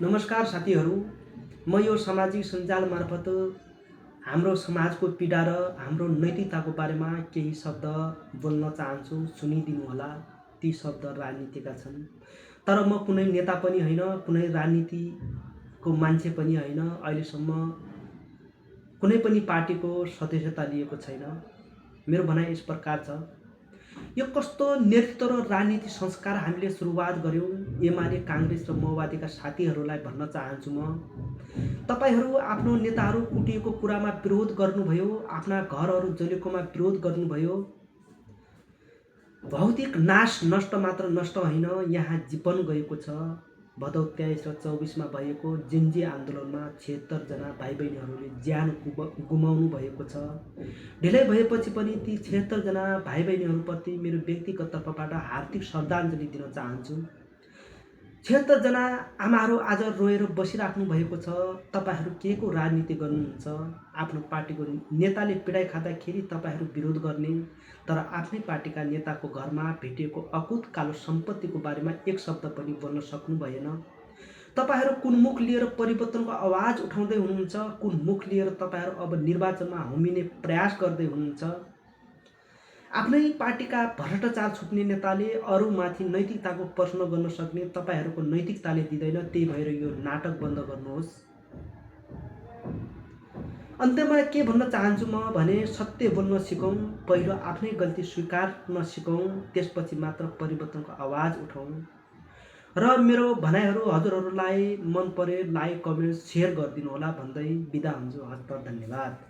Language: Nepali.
नमस्कार साथीहरू। म यो सामाजिक सञ्जाल मार्फत हाम्रो समाजको पीडा र हाम्रो नैतिकताको बारेमा केही शब्द बोल्न चाहन्छु। सुनिदिनुहोला। ती शब्द राजनीतिका छन्। तर म कुनै नेता पनि होइन, कुनै राजनीतिको मान्छे पनि होइन। अहिलेसम्म कुनै पनि पार्टीको सदस्यता लिएको छैन। मेरो भनाइ यस प्रकार छ। यो कस्तो नेतृत्व र राजनीति संस्कार हामीले सुरुवात गऱ्यौँ। एमाले, काङ्ग्रेस र माओवादीका साथीहरूलाई भन्न चाहन्छु म, तपाईँहरू आफ्नो नेताहरू कुटिएको कुरामा विरोध गर्नुभयो, आफ्ना घरहरू जलेकोमा विरोध गर्नुभयो। भौतिक नाश नष्ट मात्र नष्ट होइन, यहाँ जीवन गएको छ। भदौ 23 र 24मा भएको जेन्जी आन्दोलनमा 76 जना भाइ बहिनीहरूले ज्यान गुमाउनु भएको छ। ढिलै भएपछि पनि ती 76 जना भाइ बहिनीहरूप्रति मेरो व्यक्तिगत तर्फबाट हार्दिक श्रद्धाञ्जली दिन चाहन्छु। 76 जना आमाहरू आज रोएर बसिराख्नु भएको छ। तपाईँहरू के को राजनीति गर्नुहुन्छ? आफ्नो पार्टीको नेताले पिटाइ खाँदाखेरि तपाईँहरू विरोध गर्ने, तर आफ्नै पार्टीका नेताको घरमा भेटिएको अकुत कालो सम्पत्तिको बारेमा एक शब्द पनि बोल्न सक्नु भएन। तपाईँहरू कुन मुख लिएर परिवर्तनको आवाज उठाउँदै हुनुहुन्छ? कुन मुख लिएर तपाईँहरू अब निर्वाचनमा होमिने प्रयास गर्दै हुनुहुन्छ? आफ्नै पार्टीका भ्रष्टाचार छुप्ने नेताले अरूमाथि नैतिकताको प्रश्न गर्न सक्ने तपाईँहरूको नैतिकताले दिँदैन। त्यही भएर यो नाटक बन्द गर्नुहोस्। अन्त्यमा के भन्न चाहन्छु म भने, सत्य बोल्न सिकौँ। पहिलो आफ्नै गल्ती स्वीकार्न सिकौँ, त्यसपछि मात्र परिवर्तनको आवाज उठाउँ। र मेरो भनाइहरू हजुरहरूलाई मन परे लाइक, कमेन्ट, सेयर गरिदिनु होला भन्दै बिदा हुन्छु। हस्त धन्यवाद।